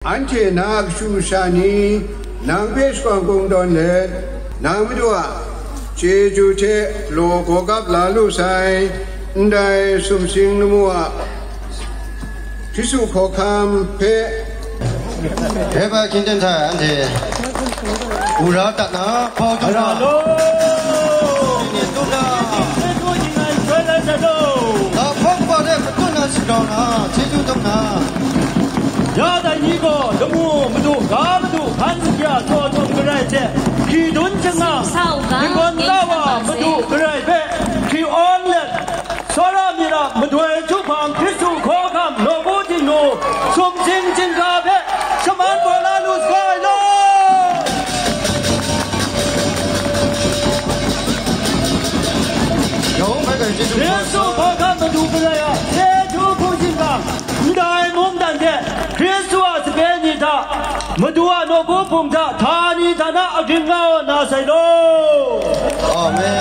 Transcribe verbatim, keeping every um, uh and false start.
Anhte na kashu kasha ni nang hpe shakawn kungdawn let, nang Madu a chyeju hte law gawgap la lu sai, ndai sumsing lamu a Hkristu hkawhkam hpe, ရဲဘက် ခင်းကျင်းထားတဲ့ အန်တီ ပူရာတတ်နာ ပေါင်းထုံးတာ Hello. ဒီနေ့ သုတ ဒီ ဖုန်းပေါ်တဲ့ ပတွန်းနာ စူတောင်းတာ ကျေးဇူးတင်တာ ရတဲ့ညီကို တမူမတူ ကားမတူ ဖမ်းစရာ ကြော်ကြုံကြတဲ့ ခီတွန်းချင်တာ ဒီကွန်တာဝါ မတူကြတဲ့ ခီအွန်လက် စောရမီရာ မတွယ်ကျူပံ ခရစ်သူ ခီဂမ် လောဘုတင်ကို စုံစင်တင်ကားပဲ ရှမန်ပေါ်လာလူ စွာလော ရုံးဘက်က ကျေးဇူးတင်ပါ ခရစ်သူ ခီဂမ် မတူကြရ စေကျူပူတင်ကား မတိုင်မုန်းတန်တဲ့ ခရစ်သူအစပဲညီတာ မတူအနောဘုပုံတာ ဌာနီဌာန အဂင်ငါဝနာဆိုင်လော အာမင်